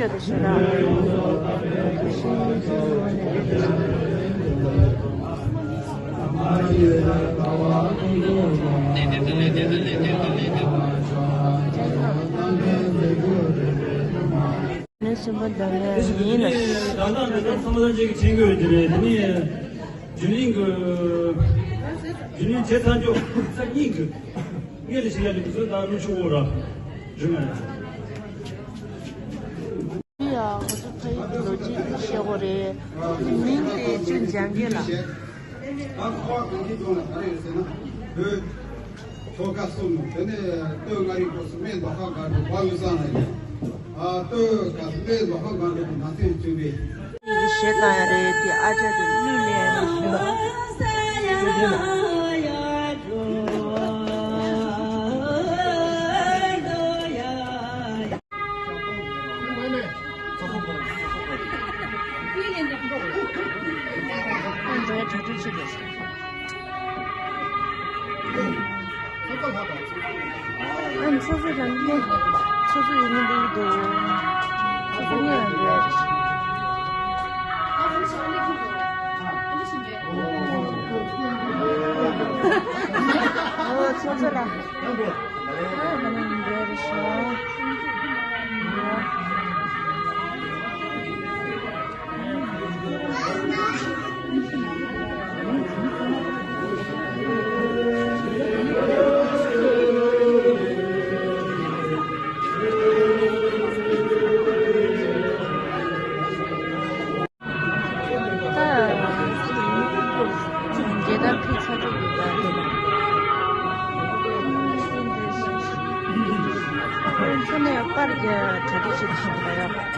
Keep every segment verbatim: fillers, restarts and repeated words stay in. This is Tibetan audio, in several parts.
ནས་གསུམ་པ་འདོན་ལེན་ཡིན་ལ། ད་ལྟ་འདི་ཚང་མ་ལ་གཅིག་གི་མཆན་འགོད་ཀྱི་རེད། དེ་ནས་རྒྱུན་རིང་གི་རྒྱུན་རིང་བྱས་ཚར་འཇོག་ཚར་གཉིས་ཀྱི་ངས་ལས་བྱེད་ཡ་ལས་མི་ཚོ་ད་རུ་ཆུ་འོ་ར་རྒྱུན་ཡ་ཁོ་ཚོ་ཕ་ཡུལ་གྱི་ལོ་རྒྱུས་བཤད་དགོས་རེད། མིང་དེ་ཅུང་འཇམ་གྱི་ལ། ད་ཁོ་བ་གང་གི་དོན་ལ་ག་རེ་རེད་ཟེར་ན། བོད་ཆོལ་ཁ་གསུམ་དེ་ནས་སྟོད་མངའ་རིས་སྐོར་སུ་སྨད་མདོ་ཁམས་སྒང་དྲུག་བར་ལུས་སང་ལ་ཡིན། ཨ་སྟོད་ཁ་སྨད་མདོ་ཁམས་སྒང་དྲུག་གི་ནང་ཚན་བཙུན་པའི། ཞེས་དང་ཡ་རེད་དེ་ཨ་ཅག་དེ་གླུ་ལེན་ཡ་མ་ཤེས་པ། ཨ་ནི་སོ་སོ་རང་ཉིད་སོ་སོ་ཡིན་ནི་འདུག་འདུག་སོ་སོ་གཉིས་ལ་འདུག་ཨོ་སོ་སོ་ལ། ད་རྒྱལ་དར་ཕུལ་ཚར་གྲབས་ཡོད་པ་དེ་ལ། ཁོ་ནས་པར་རྒྱག་གྲ་སྒྲིག་བྱེད་བཞིན་པ་ཡོད།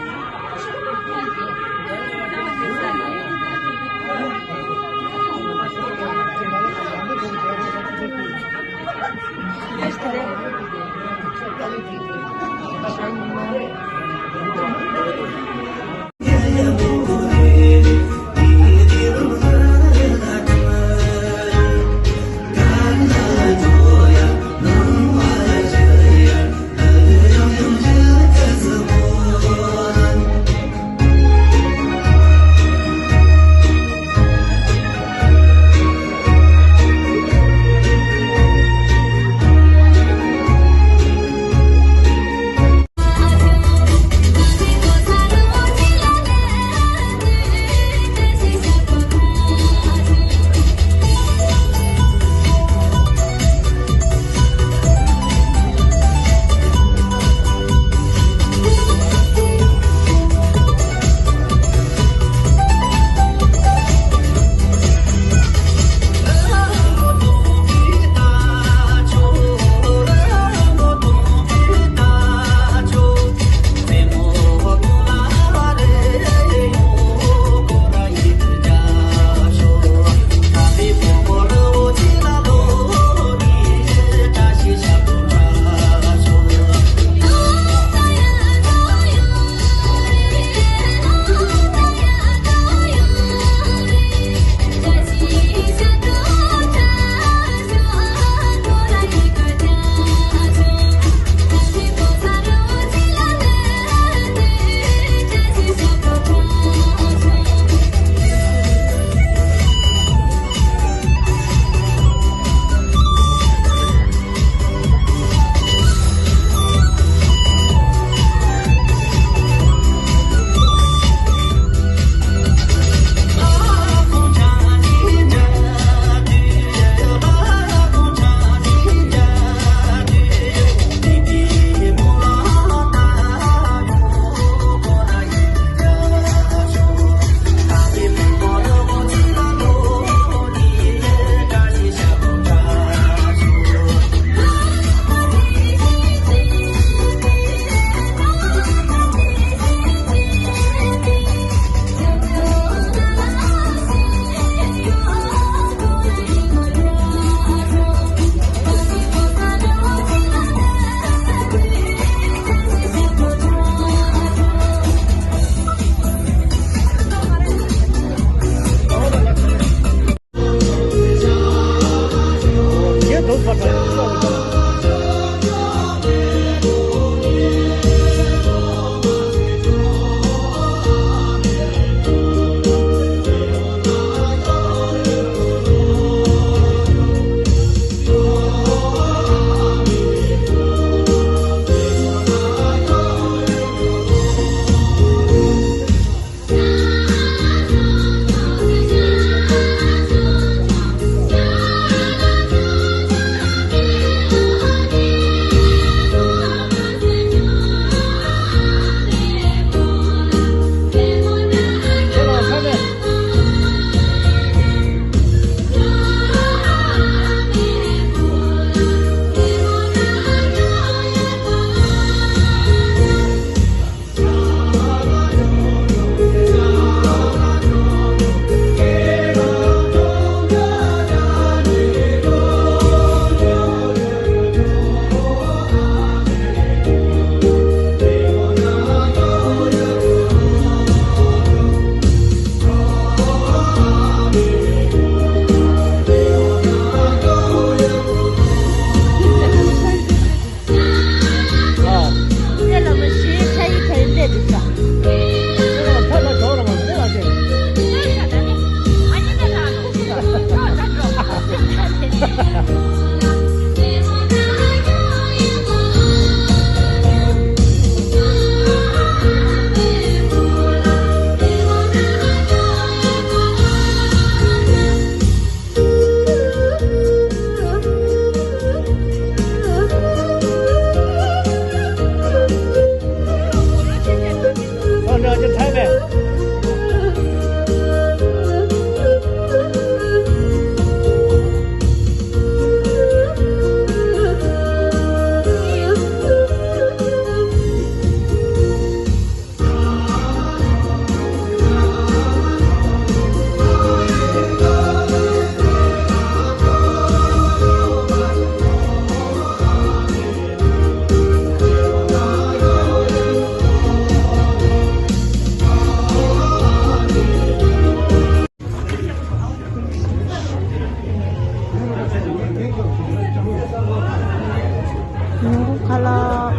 ཉུང་ཁ་ལག་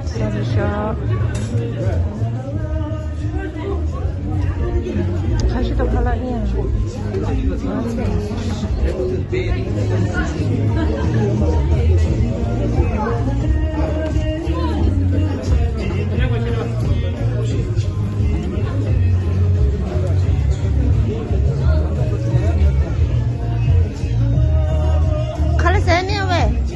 ཟ་རེ་ཤག་ཁ་ཤས་དང་ཁ་ལག་ཨེ་ཡང་། ཁ་ལག་ཟས་མེད་བས།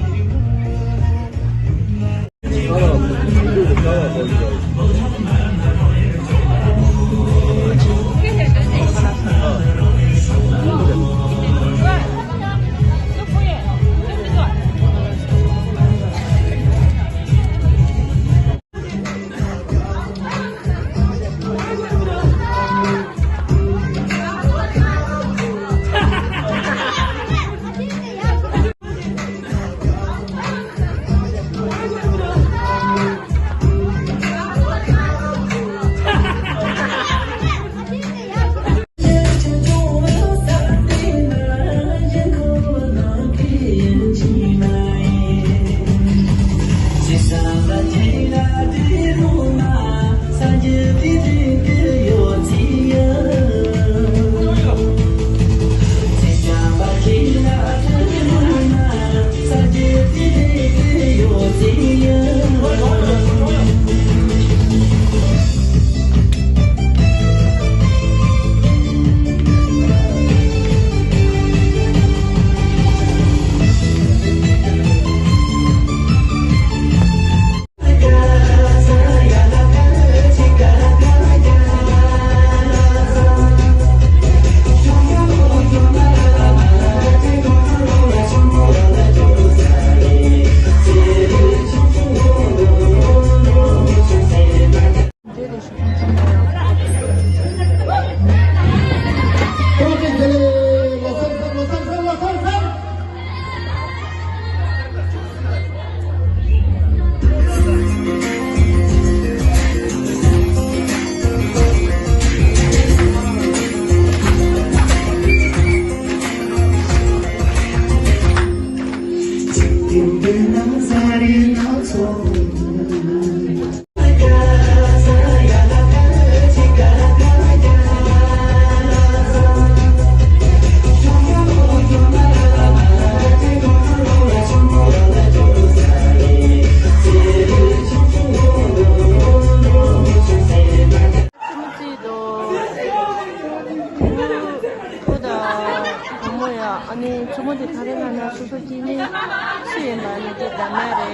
ཁྱིམ་མཚེས་དང་བུ་བུ་དང་བུ་མོ་ཡ། ཨ་ནི་གཅུང་མོ་དེ་ད་རེས་ང་ན་སོ་སོ་སྐྱེ་དམན་སུ་ཡིན་པ་ནི་དེ་ད་མེད་རེད། དེ་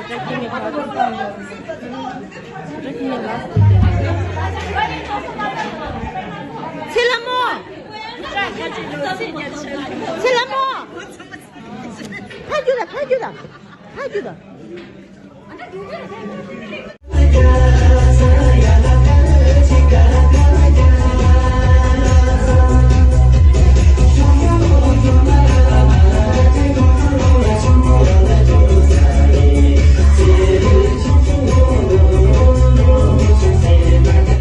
འདྲ་སྐྱེ་དམན་ག་ཚོད་ཀྱང་ཡོད་རེད། དེ་འདྲ་སྐྱེ་དམན་ལ་སུ་དེ་ཚེ་ལྷ་མོ། ཚེ་ལྷ་མོ། ཕ་རྒྱུད་ལ་ཕ་རྒྱུད་ལ་ཕ་རྒྱུད་ལ།